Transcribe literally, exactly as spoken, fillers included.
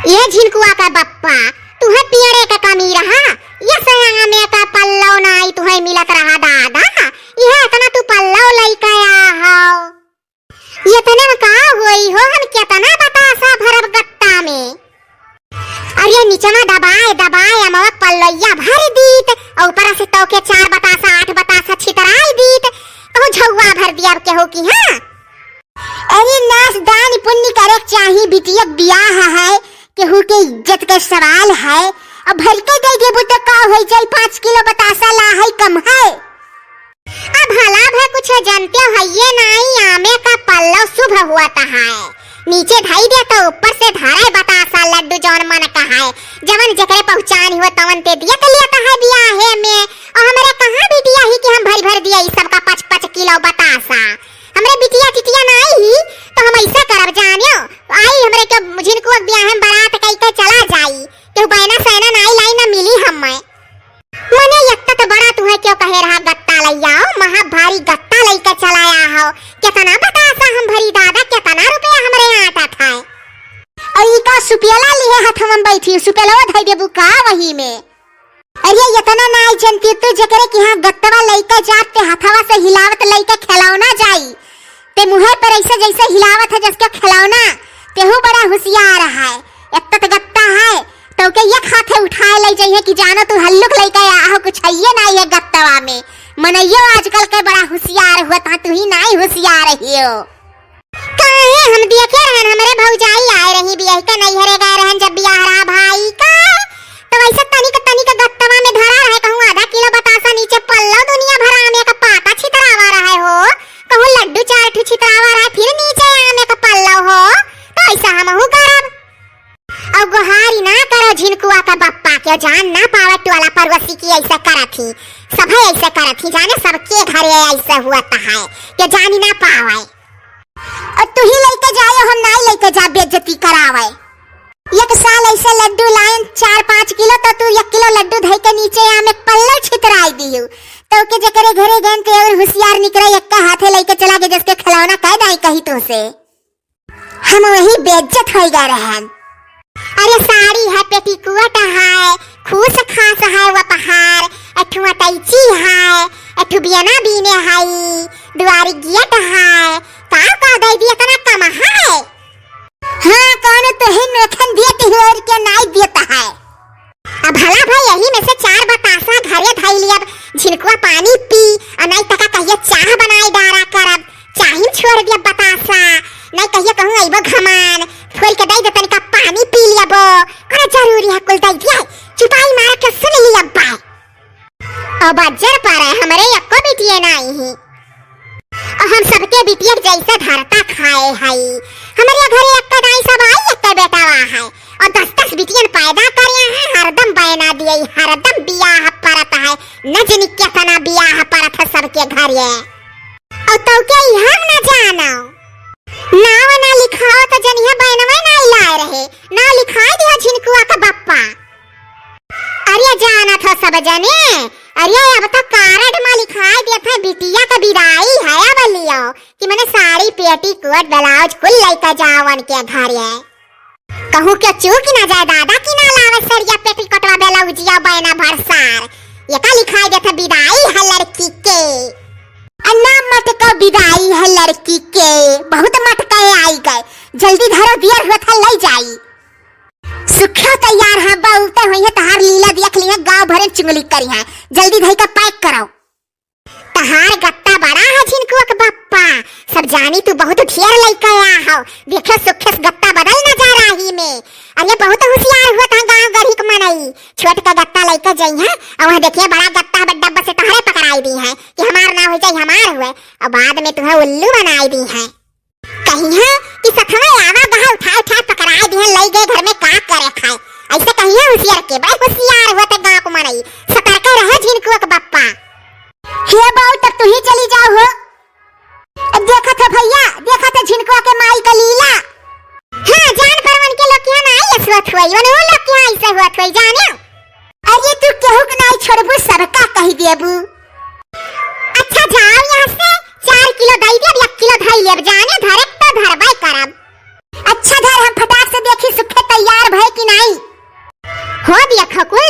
ये झिनकुआ का बप्पा, तुहे पियरे का कमी रहा, ये सयामे का पल्लव नाई तुहे मिलत रहा दादा, ये इतना तू पल्लव लइके आहो। इतने में का होई हो, हम केतना बतासा भरब गत्ता में। अरे निचवा दबाए दबाए अमवा पल्लैया भर दीत, और ऊपर से तोके चार बतासा, आठ बतासा छितराई दीत, कहूँ झौआ भर दिया अब केहू की, हाँ। अरे नास दान पुण्य करे के चाही, बिटिया के बियाह है, केहू के इज्जत के सवाल है, अब भर के दे देबू तो का होई जाई, पाँच किलो बतासा ला है कम है। अब भला भे कुछ जनते हइये नाई, आमे का पल्लव शुभ होत है। नीचे धई दे तो ऊपर से धरे बतासा लड्डू जौन मन का है। जवन जेकरे पहुँचान हुआ तवन ते दियत लियत है बियाहे में। और हमरे कहाँ बिटिया ही कि हम भरी भर दिया ई सबका पाँच पाँच किलो बतासा। हमरे बिटिया टिटिया नाई ही तो हम ऐसा करब जानियो। आई हमरे के झिनकुआ के बियाहे में बारात कई के चला जाई। केहू बैना सैना नाई लाई ना मिली हमें। मने यत्ता तो बड़ा तुहे क्यों कहे रहा गत्ता लइया हो, महा भारी गत्ता लइके चलाया हो। केतना बतासा हम भरी दादा, केतना रुपया हमरे आटा था। और ई का सुपेला लिहे हथवा में बैठी, सुपेलवा धई देबू का वही में? अरे इतना नाई जनती तू, जेकरे कि हाँ गत्तवा लइके जात ते हथवा से हिलावत लइके खिलौना जाई। ते मुँहे पर ऐसे जैसे हिलावत है जैसे खिलौना, तेहू बड़ा होशियार है। एक तो गत्ता है, तो के एक हाथे उठाए ले जाइए कि जानो तू हल्लुक लइके आहो, कुछ हइये नाई है गत्तवा में। मनइयो आजकल के बड़ा होशियार हुआ था, तू ही नाई होशियार हियो। काहे हम देखे रहन, हमरे भौजाई आए रही बियाह के नैहरे गए रहन जब बियाह रहा भाई का, तो वैसे तनिक तनिक गत्तवा में धरा रहे, कहूँ आधा किलो बतासा नीचे पल्लव दुनिया भर आमे का पाता छितरावा रहे हो, कहूँ लड्डू चार ठू छितरावा रहे, फिर नीचे आमे का पल्लव हो, तो ऐसा हमहू करब। और गोहारी ना करो झिनकुआ का बप्पा के, जान ना पावे टोला पड़ोसी की ऐसे करत ही, सभे ऐसे करत ही, जाने सबके घरे ऐसे हुआ है, के जानी ना पावे। और तू ही लइके जाए, हम नाई लइके जा बेइज्जती करावे। एक साल ऐसे लड्डू लायन चार पाँच किलो, तो तू एक किलो लड्डू धई के नीचे आमे पल्लव छितराई दियो। तो के जेकरे घरे गन ते और होशियार निकरे, एक का हाथे लइके चला गए, जैसे खिलौना कह दाई कही तो से। हम वही बेइज्जत होई गए रहन। अरे साड़ी है, पेटीकोट है, खूस खास है, उपहार, अठुआ टैची है, अठु बियना बीने हई, दुआरी गेट है, का का दे दिया, इतना कम है? हाँ, कौन तो ही नोखन दिए तिहर के नाई देता है। अब भला भाई यही में से चार बतासा घरे धई लियब, झिनकुआ पानी पी, और नाई तका कहिए चाह बनाए डारा करब, चाही में छोड़ दियब बतासा, नाई कहिए कहूँ अइबो घमान, खोल के दे दे तनिका पानी पी लियबो, अरे जरूरी है कुल दे दिया, चुपाई मार के सुन लियब बाय। अब बज्जर पर है, हमरे एको बिटिये नाई ही। और हम सबके बिटिया के जैसे धरता खाए हई। हमरे घरे एक दाई सब आई, एक बेटावा है। और दस दस बिटियन पैदा करे हैं, हरदम बयना दिए, हरदम बियाह परत है। न जनी केतना बियाह परत है सबके घरे। और तो के हम न जानो। नाव ना लिखाओ तो जनिया बयनवे ना लाए रहे। नाव लिखाए दिया झिनकुआ का बप्पा। अरे जानत हो सब जने, अरे अब तो कार्ड में लिखाई देत है, बिटिया के बिदाई है, अब लियो कि मने साड़ी, पेटीकोट, ब्लाउज कुल लइके जाओ उनके घरे। कहूँ के चूक ना जाए दादा कि ना लावे सड़िया, पेटीकोटवा, ब्लाउजिया, बयना भरसार। ये का लिखाई देत है, बिदाई है लड़की के। अन्ना मटका बिदाई है लड़की के, बहुत मटका आई गए, जल्दी धरो, दियर हुआ था, ले जाई। सुखियो तैयार है, बहुते हुई है, तहार लीला देख ली है, गाँव भरे चुंगली करी है, जल्दी धई का पैक करो। तहार गत्ता बड़ा है झिनकुआ के बप्पा, सब जानी तू बहुत ढेर लइके आ हो। देखो सुखेस गत्ता बदल न जा रही में, अरे बहुत होशियार हुआ था गाँव गढ़ी के मनई, छोट का गत्ता लइके जइहे, और वहाँ देखिए बड़ा गत्ता है, डब्बा से तहरे पकड़ाई दी है कि हमार ना हो जाए, हमार हुए, और बाद में तुम्हें उल्लू बनाई दी है। कहिया कि सथवा आवा गहा उठाए उठाए पकड़ाए दिहन, लई गए घर में का करे खाए। ऐसे कहिया होशियार के, बड़े होशियार हुआ थे गाँव को मनई, सतर्क रहे झिनकुआ के बप्पा। हे बाऊ, तब तू ही चली जाओ हो। अब देखत हो भैया, देखत हो झिनकुआ के माई का लीला। हाँ, जान पर उनके लोग के यहाँ ना आई ऐसे हुआ थोई, उन लोग के यहाँ ऐसे हुआ थोई, जाने। अरे तू केहू के नाई छोड़बू, सबका कही देबू। अच्छा जाओ यहाँ से, चार किलो दई देब, एक किलो धई लेब, जाने धरे तो धरबे करब। अच्छा धर, हम फटाक से देखी सुखे तैयार भय कि हो दिया खकुल